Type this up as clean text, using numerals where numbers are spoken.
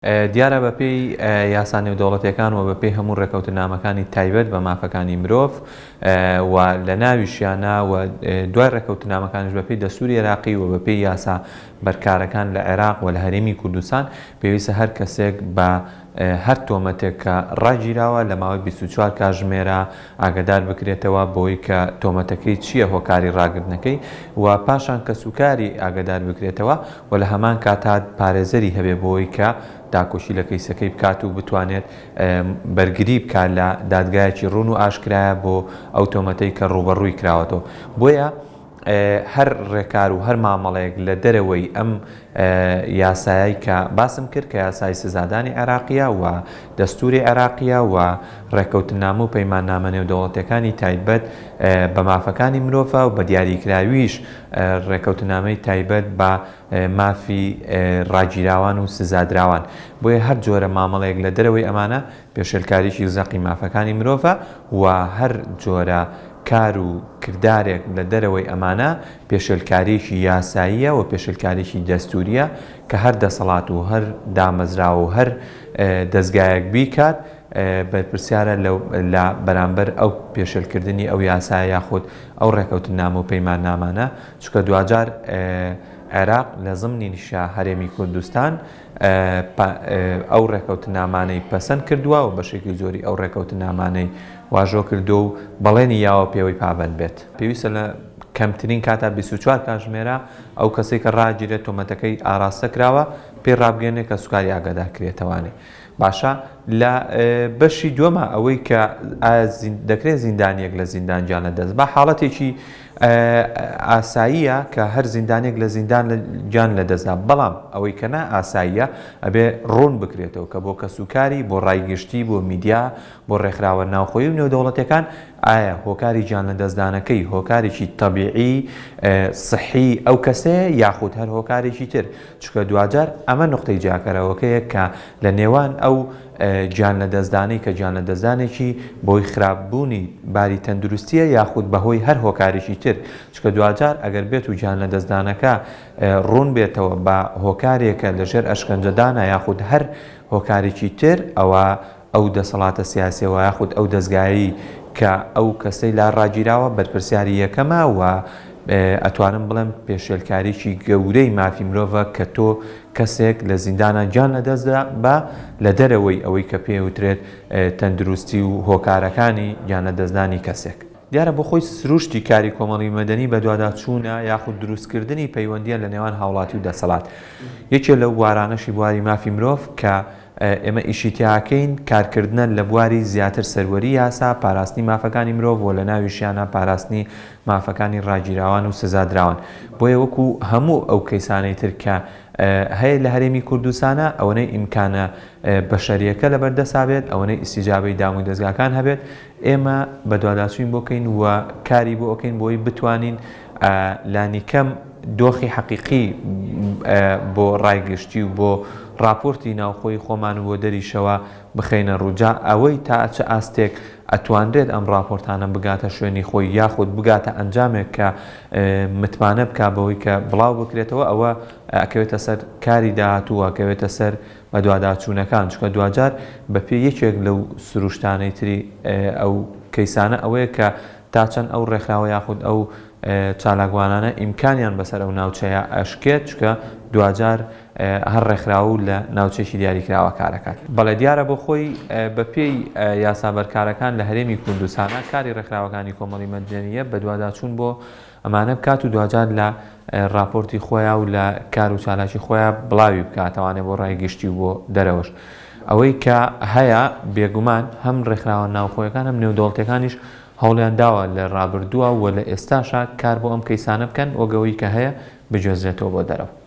دیارە بەپێی یاسا نێودەوڵەتیەکان و بەپێی هەموو ڕێکەوتنامەکانی تایبەت بە مافەکانی مرۆڤ و لە ناویشیانە و دوای ڕێکەوتنامەکانیش بەپێی دەستوری عێراقی و بەپێی یاسا بەرکارەکان لە عێراق و لە هەرێمی کوردستان پێویستە هەر کەسێک بە هەر تۆمەتێک کە ڕاگیراوە لە ماوەی 24 کاژمێرا ئاگادار بکرێتەوە بۆی کە تۆمەتەکەی چییە هۆکاری ڕاگرتنەکەی و پاشان کەسوکاری ئاگادار بکرێتەوە و لە هەمان کاتا پارێزەری هەبێ بۆی کە داکۆکی لە کەیسەکەی بکات و بتوانێت بەرگری بکات لە دادگایەکی ڕوون و ئاشکرایە بۆ ئەو تۆمەتەی کە ڕووبەڕووی کراوەتەوە. بۆیە هەر ڕێکار و هەر مامەڵەیەک لە دەرەوەی ئەم یاسایەی کە باسم کرد کە یاسای سزادانی عێراقیە و دەستوری عێراقیە و ڕێککەوتننامە و پەیماننامە نێودەوڵەتیەکانی تایبەت بە مافەکانی مرۆڤە و بە دیاریکراویش ڕێککەوتننامەی تایبەت بە مافی ڕاگیراوان و سزادراوان. بۆیە هەر جۆرە مامەڵەیەک لە دەرەوەی ئەمانە پێشێلکاریی زەقی مافەکانی مرۆڤە و هەر جۆرە کار و کردارێک لە دەرەوەی ئەمانە پێشێلکارییەکی یاساییە و پێشێلکاریی دەستوورییە کە هەر دەسەڵات و هەر دامەزراوە و هەر دەزگایەک بیکات بەرپرسیارە لە بەرامبەر ئەو پێشێلکردنی ئەو یاسایە یاخود ئەو ڕێکەوتننامە و پەیماننامانە، چونکە دواجار عێراق لە زمنیشا هەرێمی کوردستان ئەو ڕێکەوتننامانەی پەسەند کردووە و بەشێکی زۆری ئەو ڕێکەوتننامانەی واژۆ کردووە و بەڵێنی یاوە پێوەی پابەند بێت. پێویستە لە کەمترین کاتا 24 کاژمێرا ئەو کەسەی کە ڕاگیرێت تۆمەتەکەی ئاراستە کراوە پێی ڕابگەیەنێت کە سوکاری ئاگادار کرێتەوانێ. باشە لە بەشی دووەما ئەوەی کە ئایا دەکرێت زیندانیەک لە زیندان گیان لە دەست با حاڵەتێکی ئاساییە کە هەر زیندانێک لە زیندان گیان لە دەستدا بەڵام ئەوەی کە نا ئاساییە ئەبێ ڕوون بکرێتەوە کە بۆ کەسوکاری بۆ ڕای گشتی بۆ میدیا بۆ ڕێکخراوە ناوخۆیی و نێودەوڵەتیەکان ئایا هۆکاری گیان لەدەستدانەکەی هۆکارێکی تەبیعی سحی ئەو کەسەیە یاخود هەر هۆکارێکی تر چونکە دواجار ئەمە نوقتەی جیاکەرەوەکەیە کە لە نێوان ئەو گیان لەدەستدانەی کە گیان لەدەستدانێکی بەهۆی خراپ بوونی باری تەندروستیە یاخود بەهۆی هەر هۆکارێکی تر چونکە دواجار ئەگەر بێت و گیان لەدەستدانەکە ڕوون بێتەوە بە هۆکارێکە لەژێر ئەشکەنجەدانە یاخود هەر هۆکارێکی تر ئەوە ئەو دەسەڵاتە سیاسیە وە یاخود ئەو دەزگایەی کە ئەو کەسەی لا ڕاگیراوە بەرپرسیاری یەکەمە و ئەتوانم بڵێم پێشێلکاریی گەورەی مافی مرۆڤە کە تۆ کەسێک لە زیندانا گیان لەدەست با لە دەرەوەی ئەوەی کە پێی وترێت تەندروستی و هۆکارەکانی گیان لەدەستدانی کەسێک. دیارە بۆ خۆی سروشتی کاری کۆمەڵی مەدەنی بەدواداچوونە یاخود دروستکردنی پەیوەندیە لە نێوان هاوڵاتی و دەسەڵات. یەکێ لەو بوارانەشی بواری مافی مرۆڤ کە ئێمە ئیشی تیاکەین کارکردنە لە بواری زیاتر سەروەری یاسا، پاراستنی مافەکانی مرۆڤ و لە ناویشیانا پاراستنی مافەکانی ڕاگیراوان و سزادراوان. بۆیە وەکو هەموو ئەو کەیسانەی تر کە هەیە لە هەرێمی کوردستانا ئەوەنەی ئیمکانە بەشەریەکە لەبەردەسا بێت، ئەوەنەی ئیستیجابەی دامودەزگاکان هەبێت، ئێمە بەدواداچووین بۆ کەین و کاری بۆ ئەکەین بۆی بتوانین لانیکەم دۆخی حەقیقی بۆ ڕای گشتی و بۆ ڕاپۆرتی ناوخۆی خۆمان و بۆ دەریشەوە بخەینە ڕوو جا ئەوەی تا چ ئاستێک ئەتوانرێت ئەم ڕاپۆرتانە بگاتە شوێنی خۆی یاخود بگاتە ئەنجامێک کە متمانە بکا بەوەی کە بڵاو بکرێتەوە ئەوە ئەکەوێتە سەر کاری داهاتوو ئەکەوێتە سەر بەدواداچوونەکان، چونکە دواجار بەپێی یەکێک لەو سروشتانەی تری ئەو کەیسانە ئەوەیە کە تا چەند ئەو ڕێکخراوە یاخود ئەو چالاکوانانە ئیمکانیان بەسەر ئەو ناوچەیە ئەشکێت، چونکە دواجار هەر ڕێکخراوە و لە ناوچەیەکی دیاریکراوە کارەکات. بەڵێ دیارە بۆ خۆی بەپێی یاسا بەرکارەکان لە هەرێمی کوردستانا کاری ڕێکخراوەکانی کۆمەڵی مەدەنییە بەدواداچوون بۆ ئەمانە بکات و دواجار لە ڕاپۆرتی خۆیا و لە کار و چالاکی خۆیا بڵاوی بکاتەوانێ بۆ ڕای گشتی و بۆ دەرەوەش. ئەوەی کە هەیە بێگومان هەم ڕێکخراوە ناوخۆیەکان هەم نێودەوڵەتیەکانیش هەوڵیان داوە لە ڕابردووە و لە ئێستاشا کار بۆ ئەم کەیسانە بکەن وەک ئەوەی کە هەیە بگوێزرێتەوە بۆ دەرەوە.